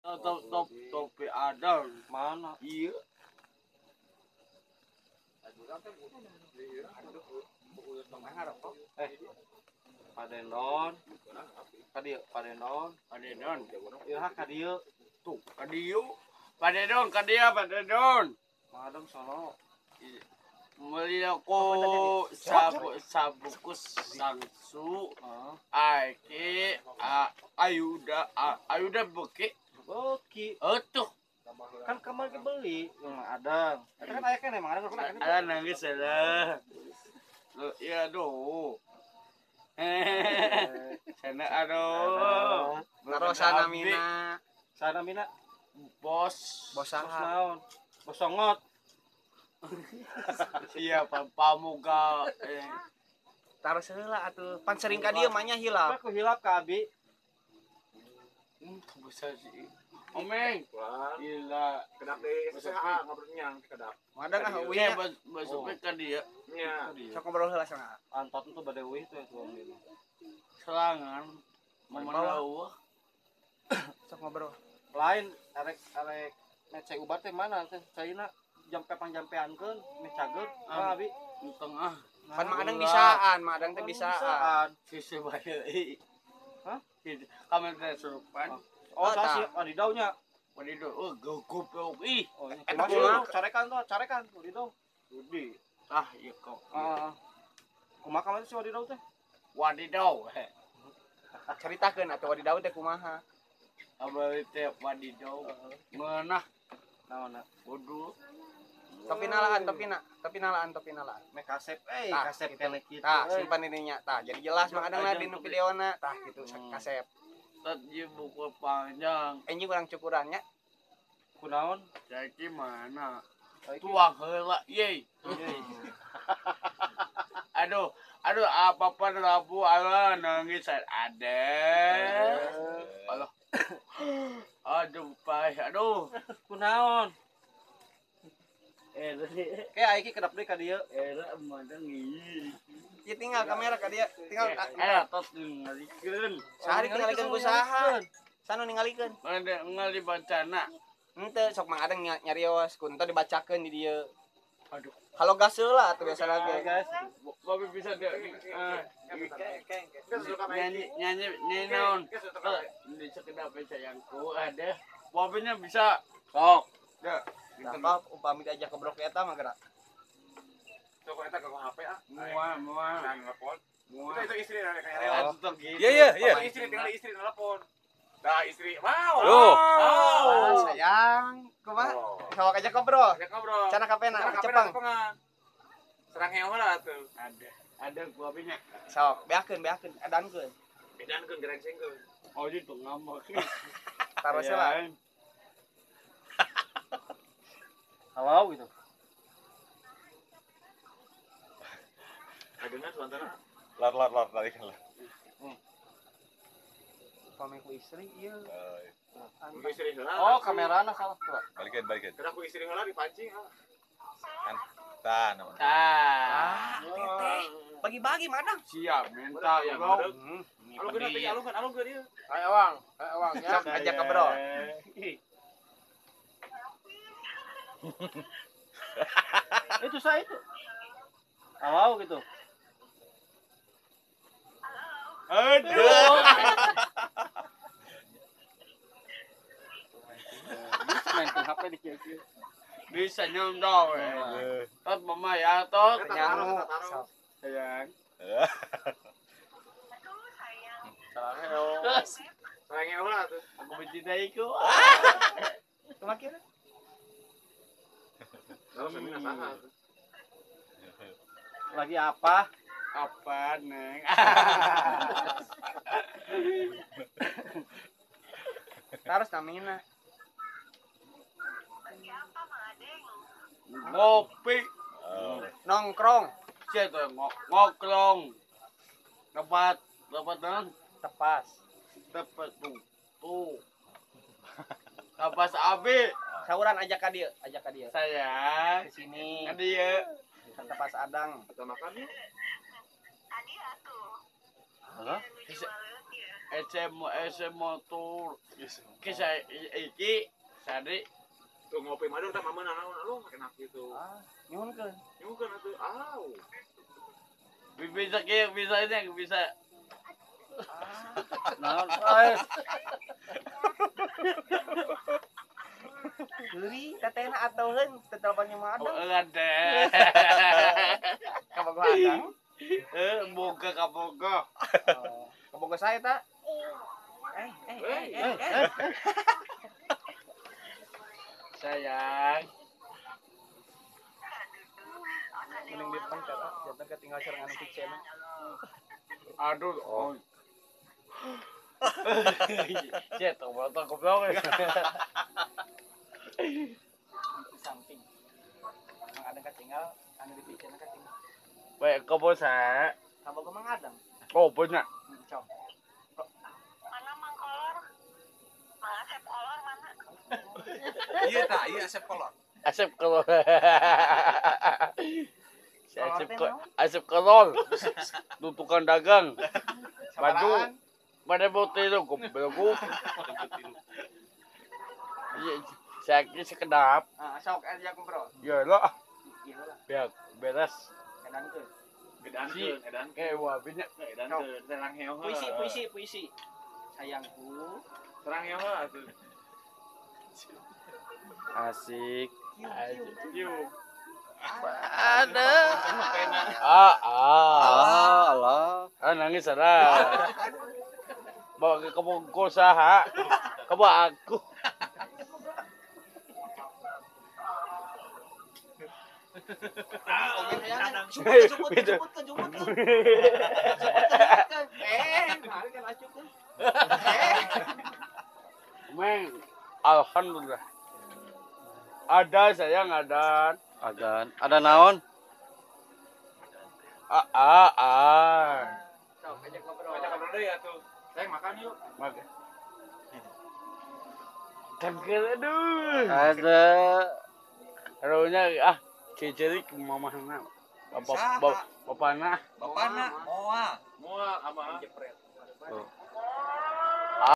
Top top topi ada Mana? Iya. Padendon. Kadieu padendon. Padendon. Ieu hak kadieu. Tuh, kadieu. Padendon kadieu padendon. Madem sono. Meuli ku sabu sabukus sangsu. Aiki ayuda ayuda beki. Beki. Atuh. Kan kemarin beli yang ada. Itu kan aya keneh Mang Adeng. Ada nangis lah. Loh, iya aduh. Sana aduh. Taruh sana mina. Sana mina. Bos. Bos saha? Naon? Bos songot. Iya, pamuga. Taruh heula atuh. Pan sering ka dieu mah nya hilap. Aku hilap ka abi. Bisa sih. Omeng. Gila. Kedap deui SSH ngobrol nyang kedap. Madang ah euy. Iya, basup ka dieu. Nya. Sok ngobrol heula sana. Antot tuh bade euy tuh tuh. Selangan. Mamana eueuh. Sok ngobrol. Lain arek arek mece ubat teh mana teh caina jampe pangjampeankeun meh cager. Ah abi enteng ah. Pan Mang Adeng bisaan, Mang Adeng teh bisaan. Sisi bae deui. Hah? Kamu teh surupan. Oh, saya sih wadidaw nya. Wadidaw, oh gugup ih. Oh, kumaha carekan tuh, carekan wadidaw. Budi. Ah, ieu kok. Heeh. Kumaha kamari si wadidaw teh? Wadidaw. Caritakeun atuh wadidaw teh kumaha? Abah teh wadidaw. Ngeunah. Naonna? Bodoh. Topi nalaan, topi na, topi nalaan, topi nalaan. Meh kasep, kasep keneh kitu. Tah, simpan ininya. Tah, jadi jelas Mang Adeng lah di nu videona. Tah, gitu kasep. Tat ieu buku panjang. Anjing urang cukurannya. Kunaon? Jadi mana? Tuang heula ye. Aduh, aduh apa-apa rabu ala nangis ada. Allah. Aduh, pai, aduh. Kunaon? Kayak aiki kedap deui ka dieu. Era madang ieu. Ieu tinggal kamera ka dieu, tinggal era tos ningalikeun. Sehari ningalikeun ku saha? Sanu ningalikeun. Mana ngali bacana. Henteu sok Mang Adeng nyarios ku enteu dibacakeun di dieu. Aduh. Halo gas heula atuh biasana ge. Guys. Babi bisa nyanyi nyanyi nyanyi naon. Di sekedap sayangku ada. Babinya bisa. Sok. Ya. Tambah upami diajak ke brok eta mah gerak. Sok eta ke HP ah. Moal moal. Nang nelpon. Moal. Itu istri rek kayak Iya iya iya. Istri tinggal istri nelpon. Dah istri. Wow. Oh. Sayang, kumaha? Sok ajak ngobrol. Ajak ngobrol. Cana kapena, cepeng. Serang hewa lah tuh. Ada. Ada babinya. Sok, beakeun, beakeun, edankeun. Edankeun gerengsengkeun. Oh, itu ngambek. Taruh heula. Halo gitu. Agengan suantara. Lar lar lar tarikan lah. Upami ku istri ieu. Ku istri heula. Oh, kamerana salah tuh. Balikin balikin. Karena ku istri heula dipancing. Kan tah naon. Tah. Teteh. Bagi-bagi madang. Siap mental ya, bro. Alungkeun teh alungkeun alungkeun ieu. Ayo, Awang. Ayo, Awang ya. Sok ajak ngobrol. Itu saya itu. Halo gitu. Aduh. Bisa main HP di kieu-kieu. Bisa nyondol. Tot mama ya tot. Nyangu. Sayang. Aduh, sayang. Sayang. Sayang heula tuh. Aku mencintaiku. Kumaha kieu? Lagi apa? Apa, Neng? Taruh namina. Lagi apa, Mang Adeng? Ngopi. Nongkrong. Sia tuh ngokrong. Tempat, tempat naon? Tepas. Tepas tuh. Tuh. Tepas abi. Sauran ajak ka dieu, ajak ka dieu. Sayang. Ke sini. Ka dieu. Ka tepas Adang. Kita makan yuk. Adi atuh. Hah? Bisa. Ece motor. Kisah iki sadi tuh ngopi mah tah mama naon aduh enak gitu. Ah, nyuhunkeun. Nyuhunkeun atuh. Aw. Bisa kieu bisa ini bisa. Naon guys. Geuri tetehna atuheun teu telepon mah adang. Oh, ada. Kabogoh adang. Boga kabogoh. Kabogoh saya ta? Eh. Sayang. Mending di depan kata, jangan ketinggal sareng anu piceuna. Aduh, oh. Cet, goblok goblok. Di samping. Mang Adang ketinggal, anu di piceuna ketinggal. Baik, kabogoh saya. Kabogoh Mang Adang. Oh, banyak. Cok. Mana Mang Kolor? Mang Asep Kolor mana? Iya tak, iya Asep Kolor. Asep Kolor. Si Asep Kolor. Tukang dagang. Baju. Mana bau tilu goblok. Iya, saya sekedap. Ah, sok aja ngobrol. Ya lah. Iya lah. Biar beres. Edankeun. Edankeun, edankeun. Kayak wabinya edankeun, serang heo. Puisi. Sayangku. Serang heo atuh. Asik. Yuk. Ada. Allah. Ah, nangis ada. Bawa ke kebongko saha. Kebawa aku. Jemput. Meng, alhamdulillah. Ada sayang ada. Ada naon? Sok ajak ngobrol. Ajak ngobrol deui atuh. Sayang makan yuk. Makan. Kan aduh. Ada. Arunya ciciri mamahna. Bapana. Bapana moal. Moal ama Jepret. Oh.